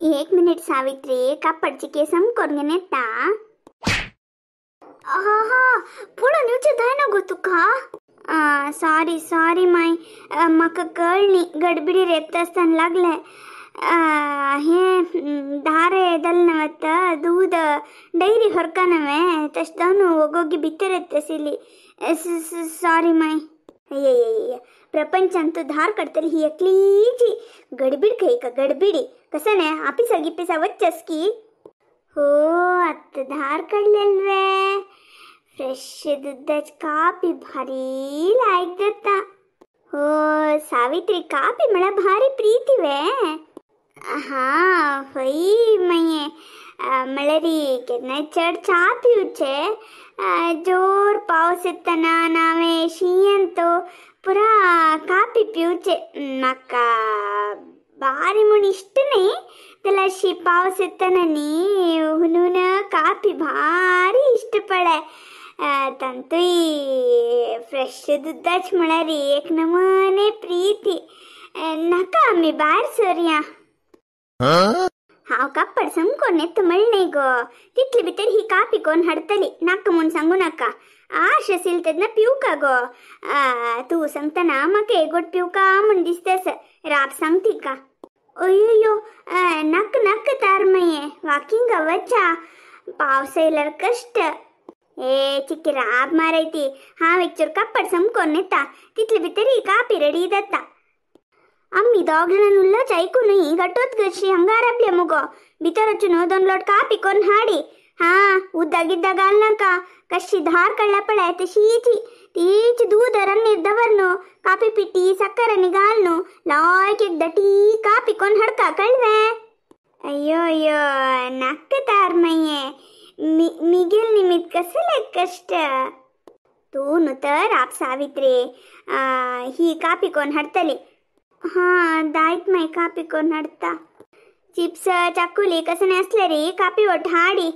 एक मिनिट सावित्री कापडची केसम करून घेता. आहा पळोवन येवचें जायना गो तुका. सॉरी सॉरी माय, म्हाका कळ्ळी गडबिडी रेपता आसतना लागलें. हे ಧಾರೆ ದಲ್ನವತ್ತ ದೂದ ಡೈರಿ ಹೊರ್ಕನವೆ ತಶ್ದಾನು ಒಗೋಗಿ ಬಿತ್ತರೆತ್ತಸಿಲಿ. ಸಾರಿ ಮಾಯ್. ಅಯ್ಯಯ್ಯಯ್ಯ ಪ್ರಪಂಚ ಅಂತೂ ಧಾರ್ ಕಡ್ತಲಿ ही एकलीची गडबीड खंय का गडबिडी कसं नाही ऑफिसा गिपिसा वच्चस की. हो आत्ता धार काडलेलवे फ्रेश दुधाची कापी भारी लायक जाता. हो सावित्री कापी म्हळ्यार भारी प्रीती वे. हा हय मागीर म्हळ्यार केन्नाय चड च्या पिवचे. जोर पावस येतना नावे शीं तो पुरा कापी पिवचे. म्हाका भारी म्हूण इश्ट न्ही जाल्यार अशी पावस येतना न्ही हुनून कापी भारी इश्ट पडले. तांतूय फ्रेश दुधाच म्हळ्यार एक नमूने प्रीती. नाका आमी भायर सरया. हांव कापड समकोन येता म्हणलें न्ही गो, तितले भितर ही कापी कोण हाडटली नाका म्हूण सांगू नाका. आश आशिल्ली तेन्ना पिवका गो. तूं सांगतना म्हाका एक गोट पिवका म्हूण दिसता राब सांग तिका. अय्यो नाका नाका तार मागीर वॉकिंगा वचा पावस येयल्यार कश्ट. ए चिक्की राब मारायती. हांव एक चोर कापड समकोन येता तितले भितर ही कापी रेडी जाता. आम्ही दोग जाणां उल्लोच आयकूनय घटोत कशी हांगा राबले मुगो. भितर वचून दोन लोट कापी कोन्न हाडी. हा उदक गिद्दाक घालनाका कशी धार काडल्या पळय तशीच तीच दूद रन्नीर दवर कापी पिठी साकर आनी घाल लायक एक दटी कापी कोन्न हाडका कळ्ळें. अय्यो अय्यो नाका तार मागीर मिगेल निमित कसले कश्ट. तूं न्हू तर आप सावित्री ही कापी कोन्न हाडटली. हा दायत मागीर कापी कोन्न हाडटा. चिप्स चाकुली कसलें आसलें रे कापी वट हाडी.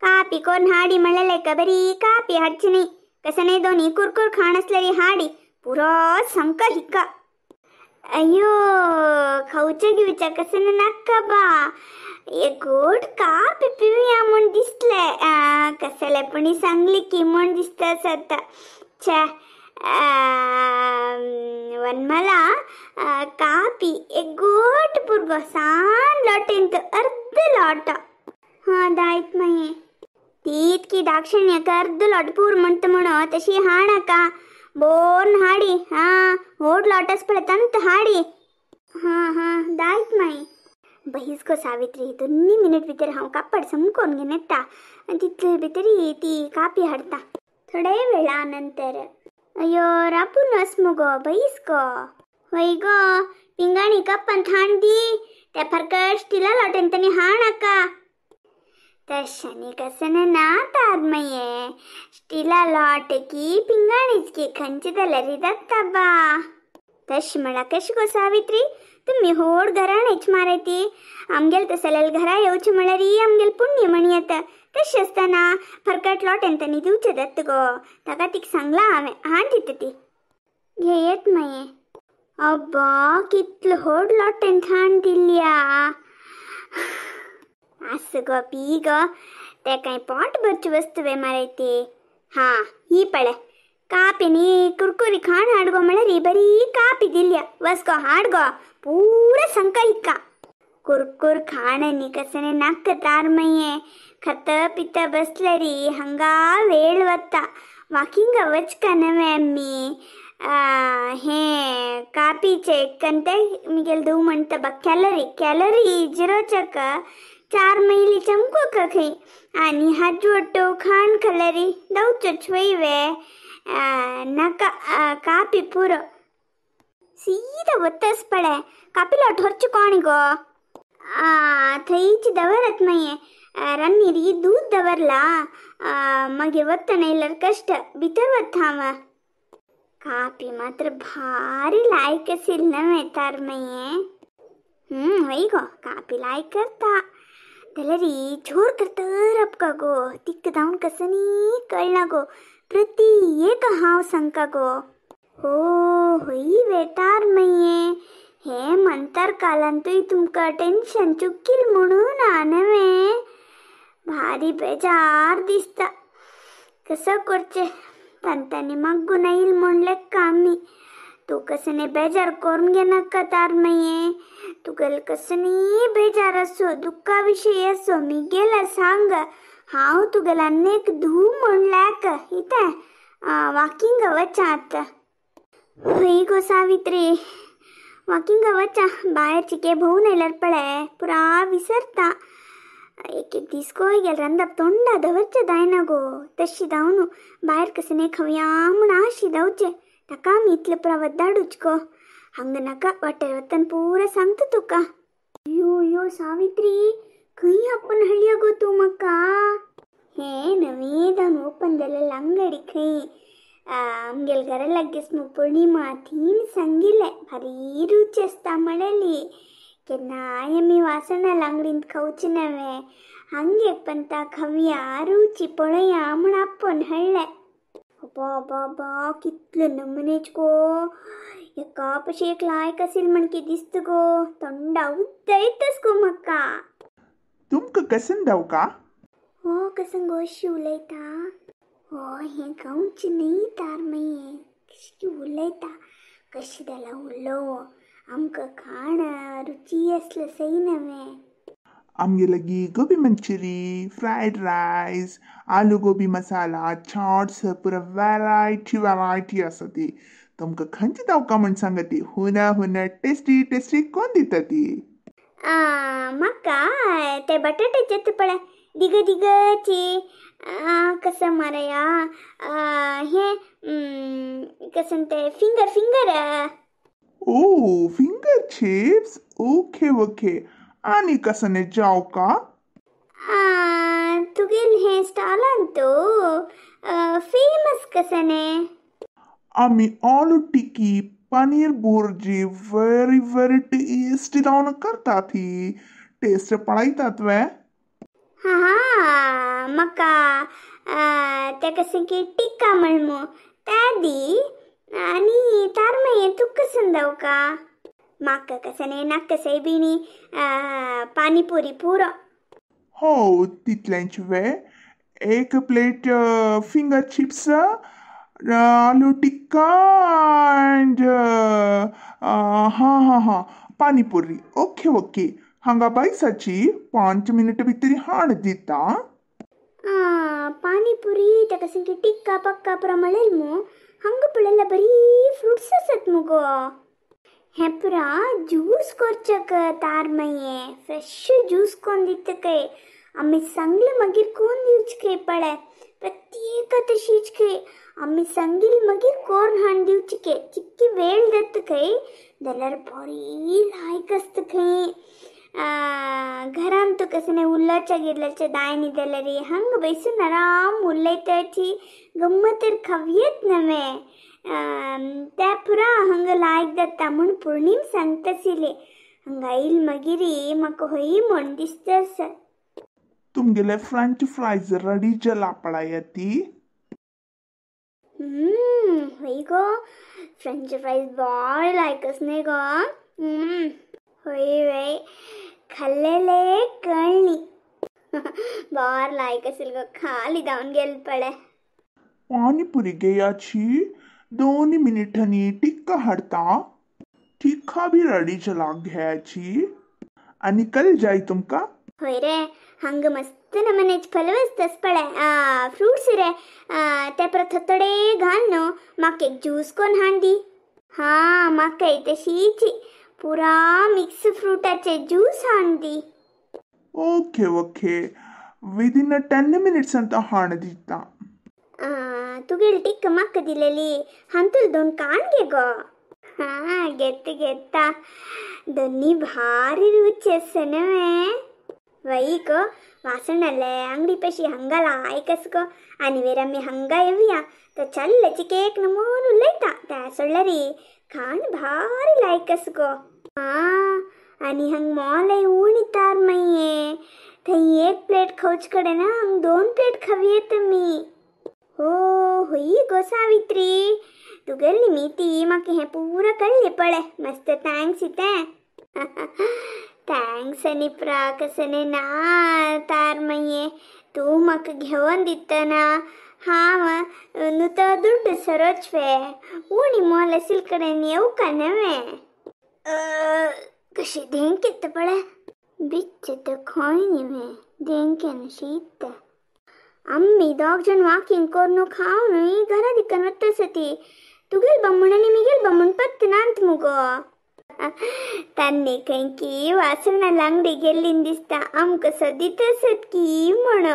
कापी कोन्न हाडी म्हणलें का बरी कापी हाडची न्ही. कसलें दोनी कुरकुर खाण आसलें रे हाडी पुरो संका हिका. अय्यो खावच्या घेवच्या कसलें नाका बा. एक गोड कापी पिवया म्हूण दिसलें. कसलें पुणी सांगली की म्हूण दिसता आतां. छे वनमाला कापी एक गोट पुरगो सान लोटेंत अर्द लोट. हां दायत मागीर तितकी दाक्षिण्यक अर्द लोट पूर म्हणटा म्हणून तशी हाणाका बोर्न हाडी. हां व्हड लोट आसा पळय तंत हाडी. हां हां दायत मागीर. बहीस गो सावित्री दोन्ही मिनट भितर हांव कापड समकोन घेवन येता आनी तितले भितर ती कापी हाडटा. थोडे वेळा नंतर. अय्यो रापून वच मुगो बैस गो. हय गो पिंगाणी कप्पान थाण दी त्या फरकट स्टिला लोटेन तनी हाणाका. तशानी कसने ना तार मागीर स्टिला लोट की पिंगाणीच की खंयचे जाल्यार जाता बा. तशें म्हळ्यार कशें गो सावित्री तुमी होड घराणेच मारायती. आमगेल तसल्यार घरा येवचें म्हळ्यार आमगेल पुण्य म्हण येता. तशें आसतना फरकट लोटेन तनी दिवचें जाता गो. ताका तिका सांगलां हांवें हाण दिता ती घेयत मागीर. अब्बा कितलो व्हड लोटेन थाण दिल्या. आसूं गो पी गो तें कांय पोट भरची वस्तू वे मारायती. हां ही पळय कापी न्ही कुरकुरी खाण हाड गो म्हळ्यार बरी कापी दिल्या. वस गो हाड गो पुरा संका हिका. कुरकुर खाण न्ही कसलें नाका तार मागीर खाता पिता बसल्यार हांगा वेळ वता. वॉकिंगा वचका नवें आमी. हें कापीचें कंते मिगेल धूव म्हणटा बा कॅलरी कॅलरी झिरोचक 4 मैली चमको खंय आनी हाजवटो खाण खाल्यार दवचोच वय वे. नाका कापी पुरो सीदा वतस पळय. कापी लोट व्हरचें कोण गो. थंयच दवरत मागीर रन्नीर दूद दवरला. मागीर वतना येयल्यार कश्ट भितर वता हांव. कापी मात्र भारी लायक आशिल्ली नवें तार मागीर. हय गो कापी लायक करता जाल्यार जोर करता राबका गो. तिका धांवन कसनी कळना गो. प्रति एक हांव सांगका गो. हो हय वेटार मागीर हे मंतर कालांतूय तुमकां टेन्शन चुकील म्हणून नवे भारी बेजार दिसता. कसं करचे तांतांनी मागून येईल म्हणले कामी. तू कसं बेजार करून घे नका तार मये. तुगेल कसं बेजार असो दुःखा विषयी असो मी गेला सांग. हांव तुगेला अनेक धू म्हणल्याक इथे वाकिंग वचा आता. हय गो सावित्री वाकिंग वचा. बाहेर चिके भोवून येयल्यार पळय पुरा विसरता. एक एक दीस गोय गेल्यार रांदप तोंडा दवरचें जायना गो. तशी जावन भायर कसं न्ही खावया म्हूण आशी जावचें. ताका आमी इतलें पुरा वद्दाडूच गो. हांगा नाका वाटेर वतना पुरा सांगता तुका. यो यो सावित्री खंय आपोवन हाडल्या गो तूं म्हाका? हें नवें जावन ओपन जालेलें अंगडी खंय आमगेले घरा लागींच मु पौर्णिमा तीन सांगिल्लें भारी रुची आसता म्हणलेली. केन्नाय आमी वासणाल अंगडींत खावचें नवें. हांगे पंता खावया रुची पळया म्हूण आपोवन हाडलें. अबा बा कितलो नमुनेच गो. एका पशी एक लायक आसील म्हण की दिसता गो. तोंडा उदयतच गो म्हाका. तुमकां कसन दावका? हो कसं गो अशी उलयता? हो हें गांवचें न्ही तार मागीर कशी उलयता. कशी जाल्यार उलोव आमकां खाण रुची आसलें सई नवें. आमगे लागी गोबी मंचुरी, फ्रायड रायस, आलू गोबी मसाला, चाट्स पुरा व्हरायटी व्हरायटी आसा ती. तुमकां खंयची दावका म्हण सांगा ती. हुना हुना टेस्टी टेस्टी कोण दिता ती? म्हाका ते बटाट्याचे पळय दिग दिगची कसं मारया हे कसं ते finger finger. Oh finger chips. Okay okay. आनी कसं जाव का? तुगेल हे स्टॉलान तो फेमस कसं? आमी aloo tikki, paneer bhurji very very tasty जावन करता ती. टेस्ट पळयतात वे? हां म्हाका ते कशें की टिक्का म्हण मू त्या दी. आनी तार मागीर तुका कसं दावका? म्हाका कसं न्ही नाका सैबिणी पानीपुरी पुरो. हो तितलेंच वे? एक plate finger chips, aloo tikka and हां हां हां पानीपुरी. Okay okay. हांगा बायसाची 5 मिनट भितर हाड दिता. पानीपुरी ताका सामकी टिक्का पक्का पुरा म्हणलें मू. हांगा पळयल्यार बरी फ्रुट्स आसात मुगो. हें पुरा ज्यूस करचें तार मागीर फ्रेश ज्यूस कोन्न दिता खंय. आमी सांगलें मागीर कोन्न दिवचें खंय पळय. प्रत्येक तशीच खंय आमी सांगील मागीर कोन्न हाडून दिवचें खंय. चिक्की वेळ जाता खंय जाल्यार बरी लायक आसता खंय. घरान तूं कसं न्ही उल्लाच्या गिरल्याच्या दाय न्ही जाल्यार हांगा बसून आराम उलयताची गम्मत तर खावयेत नवें. त्या पुरा हांगा लायक जाता म्हूण पौर्णिम सांगता आशिल्ली. हांगा येयल मागीर म्हाका हय म्हण दिसता आसा. तुमगेले फ्रेंच फ्रायज रेडी जाला पळया ती. हय गो फ्रेंच फ्रायज बरे लायकच न्ही गो. हय वय खाल्लेले कळ्ळी. बार लायक आशिल्ली गो. खाली धांवन गेल पळय. पानीपुरी घेयाची 2 मिनिटांनी टिक्का हाडता. टिक्का बी रेडी जाला घेयाची. आनी कल जाय तुमकां? हय रे हांगा मस्त नमनेच फलवस्तस पळय फ्रुट्स रे. ते परत थोडे घाल न्हू. म्हाका एक ज्यूस कोन्न हाड दी. हां म्हाकाय तशीच पुरा मिक्स फ्रुटाचे ज्यूस हाड दी. Okay okay. विदीन 10 मिनिट्स अंत हाड दिता. तुगेली टिक्का म्हाका दिलेली हांतूल 2 कान घे गो. हां घेता घेता. दोनी भारी रुची आसा नवें. वय गो वासणाले अंगडी पशी हांगा लायक आसा गो. आनी वेर आमी हांगा येवया तो चल्ल्याची केक नमून उलयता. त्या सोडल्यार खाण भारी लायक आसा गो. हां आनी हांगा मोलय उणी तार मागीर थंय 1 प्लेट खावचे कडेन हांगा 2 प्लेट खावया तुमी. हो होई गो सावित्री, तुगेली निमिती म्हाका हें पुरा कळ्ळें पळय. मस्त thanks इतें. Thanks आनी प्रा कसने ना तार माये, तूं म्हाका घेवन दितना हांव नुतो दुड्ड सरोचवे उणी मोल असील कडेन येवका नवें. कशी धेंक येता पळय, बिच्च तर खंय न्ही धेंकेन शीत. आम्मी दोग जण वॉकिंग करून खावन न्हय घरा दिकन वता ती. तुगेल बामण आनी मिगेल बामण पत्त नात मुगो. तान्नी खंय की वासना लांगडी गेल्लीन दिसता, आमकां सदीत आसत की म्हण.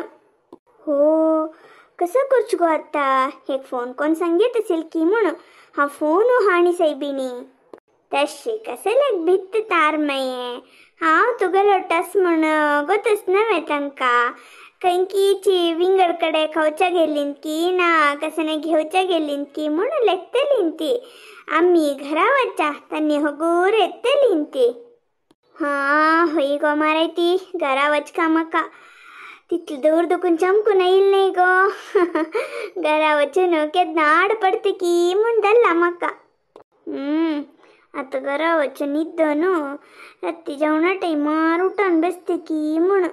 हो कसो करचो गो आतां, एक फोन कोण सांगीत असेल की म्हण. हांव फोन हाणी सायबिणी. तशी कसल्याक भित्त तार माये, हांव तुगेलो टस म्हण गोतच नवें तांकां. खंयकीची विंगड कडे खावच्या गेलीन की ना कसने घेवच्या गेलीन की म्हण लेखतलीन ती. आमी घरा वचा तांणी हगूर येतलीन ती. हां होय गो माराय ती घरा वचका म्हाका तितले दूर दुखून चमकून येईल नाही गो. घरा वचून केन्ना आड पडते की म्हण धरला म्हाका. आतां घरा वचून न्हिदो न्हू, राती जेवणा टायमार उठून बसते की म्हण.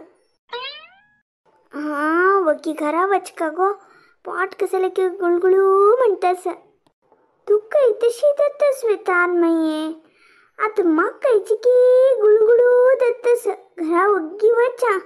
हां वगी घरा वचका गो, पोट कसले की गुळगुळू म्हणटास. तुका तशी जातास वे तार माये, आतां म्हाका की गुळगुळू जातास. घरा वग्गी वचा.